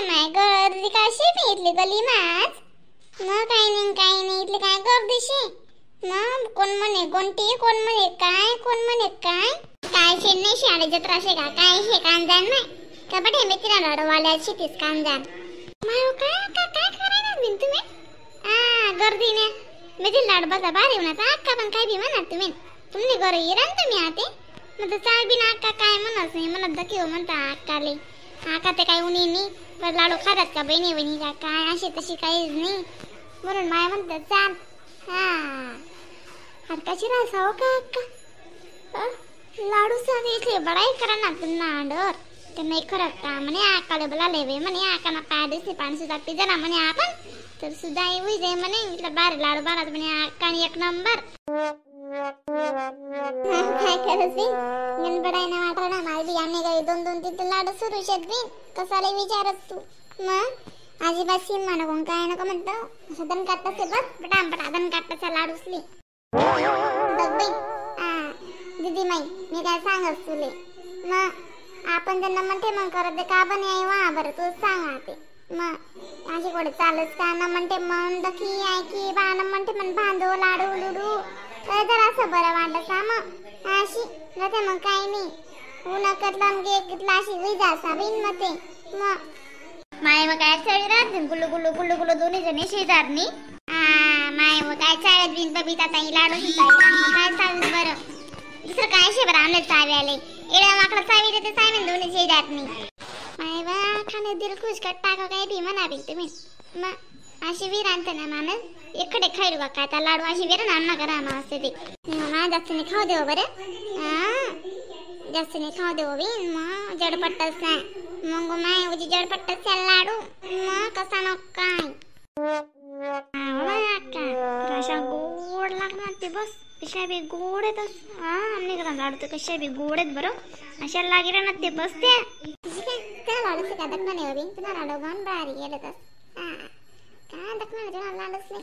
माय गर्दी काय शे इथली गली माझ मग काय नाही काय नाही इथली काय गर्दी शे मग कोण म्हणे कोणती कोण म्हणे काय कोण म्हणे काय काय शे नाही शाळे जत्रा शे का काय शे कान जाण नाही कपडे मित्र लाडवाल्या शेतीच कान जाण माय काय का काय करायला बिन तुम्ही आ गर्दी ने मी ते लाड बसा भारी होणार अक्का पण काय बी म्हणा तुम्ही तुमने घर येरान तुम्ही आते मग चाल बिन अक्का काय म्हणत नाही म्हणत दकी हो म्हणता अक्काले आका ते काय उनी नाही पर लाडू खातात का बहिणी बहिणी का काय अशी तशी काहीच नाही म्हणून माया म्हणतात चाल. हा हरकाची रासा हो का अक्का लाडू साधे इथले बडाई करा ना तुम्हाला अंडर ते नाही खरं का म्हणे आकाले बोलाले बे म्हणे आकाना पाय दिसते पाणी सुद्धा पिजा ना म्हणे आपण तर सुद्धा येऊ जाई म्हणे इथलं बारे लाडू बारात म्हणे आकाने एक नंबर. काय करत बी गणबडाय ना वाटा ना मला बी आम्ही घरी दोन दोन तीन लाडू सुरू शेत बी कसाला विचारत तू मग अजिबात सीमा नको काय नको म्हणतो असं दन काटतसे बस पटाम पटा दन काटतसा लाडूसली बघ बाई. दीदी माई मी काय सांगत तुले मग आपण त्यांना म्हणते मग करत ते का पण याय वा बरं तू सांग ते मग अशी कोठे चालच का ना म्हणते मन दखी ऐकी बा ना म्हणते मन भांडो लाडू लुडू तर जरा असं बरं वाटत सा मग अशी नते मग काही नाही ऊन कटला घेतला अशी विजा असा बिन मग ते मग माय मग काय चाळी राहत गुल्लू गुल्लू गुल्लू गुल्लू दोन्ही जणी शेजारनी. माय मग काय चाळत बिन बबिता ताई लाडू काय चालू बरं दुसरं काय शे बरं आमले चावी आले एड्या माकडं चावी देते चावी दोन्ही शेजारनी. माय बा खाणे दिल खुश कट टाका काय बी म्हणा बी तुम्ही मग अशी वीर आणते ना माणूस इकडे खाईल बा काय त्या लाडू अशी वीर आणा करा असते ते मला जास्त नाही खाऊ देव बरं. हा जास्त नाही खाऊ देव बी मग जडपट्टच नाही मग माय उजी जडपट्टच लाडू मग कसा न काय अक्का अशा गोड लागणार ते बस कशा बी गोड येत. हा आमने करा लाडू तर कशा बी गोड आहेत बरं अशा लागेल ना ते बस ते त्या लाडू का दखना नाही बी तुला लाडू गाऊन बाहेर गेले तर काय दखना तुला लाडूच नाही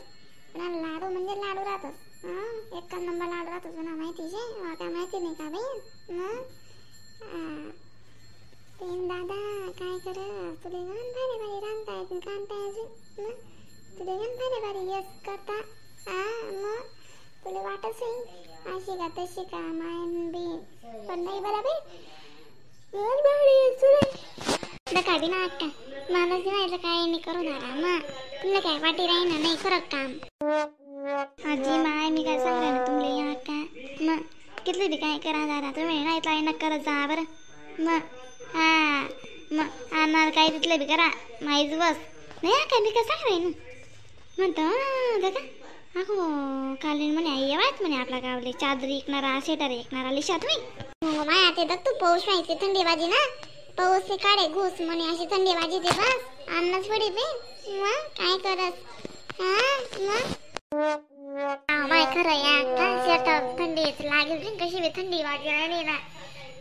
तुला लाडू म्हणजे लाडू राहतोस. हा एक नंबर लाडू राहतो तुला माहिती शे काय माहिती नाही का बाई मग ते दादा काय कर तुला गाण भारी भारी रांधता येत कांता अजून मग तुला गाण भारी भारी यस करता. हा मग तुला वाटच होईल अशी का तशी का मायन बी पण नाही बरं बाई नका बी ना अक्का मला नाही काय नाही करू नका मग तुला काय वाटी राही ना नाही खरं काम. आजी माय मी काय सांगणार ना तुमले या अक्का मग कितले बी काय करा दादा तुम्ही नाही काय न करत जा बरं मग. हा मग आणणार काय तिथलं बी करा माहीच बस नाही अक्का मी काय सांगणार ना म्हणतो दादा अहो काल म्हणे आई येवायच म्हणे आपल्या गावले चादर ऐकणारा स्वेटर ऐकणारा लिशा तुम्ही. मग माया ते तू पाऊस माहिती थंडी बाजी ना पाऊस काढे घुस म्हणे अशी थंडी बाजी ते बस अन्नच पडी बे मग काय करत. हा मग माय खरं या का स्वेटर थंडी लागेल कशी बी थंडी बाजी राहिली ना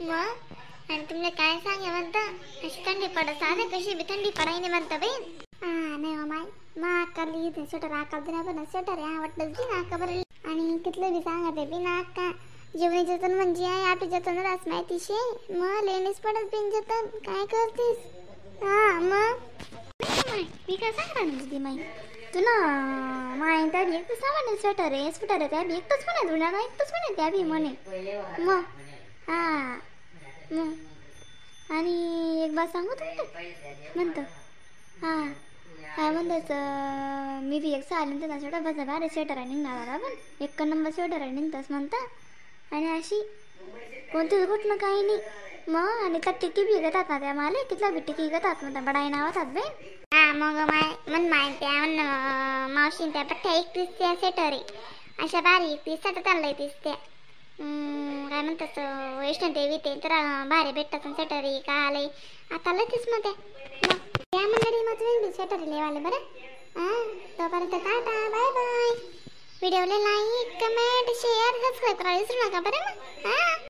मग आणि तुमले काय सांगे म्हणतं अशी थंडी पडत साधे कशी बी थंडी पडायने म्हणतं बाई. हा नाही माय मग अक्काली इथे स्वेटर आकाल ना पण स्वेटर आवडलंच बी ना बरं आणि कितलं बी सांगते बी ना अक्का जेवणी जतन म्हणजे आहे आपली जतन रास माहिती शे मग लेणीच पडत बिन जतन काय करतेस. हा मग मी काय सांगणार ना दीदी माई तुला माय त्या बी एकटंच म्हणे स्वेटर आहे स्वेटर आहे त्या बी एकटंच म्हणे तुला ना एकटंच म्हणे त्या बी म्हणे मग. हा मग आणि एक बार सांगू तुमचं म्हणतं हा काय म्हणतायचं मी बी एक साली त्याचा स्वेटर बसा भारी स्वेटर आहे निघणार पण एक नंबर स्वेटर आहे निघतंच म्हणता आणि अशी कोणतीच गोष्ट काही नाही मग आणि त्या टिकी बी घेतात ना त्या माले तिथला बी टिकी घेतात म्हणतात बडाई नावातात बे. हा मग माय मन माय त्या मन मावशी त्या पठ्ठ्या एक दिसत्या स्वेटर आहे अशा भारी दिसतात चाललंय दिसत्या काय म्हणतात वैष्णोदेवी ते तर भारी भेटतात स्वेटर आहे का आलंय आता लगेच मग त्या मग त्या मंडळी मग तुम्ही स्वेटर लेवाले बरं. हां तोपर्यंत tata bye bye. व्हिडिओला like comment share subscribe करायला विसरू नका बरं मग. हां.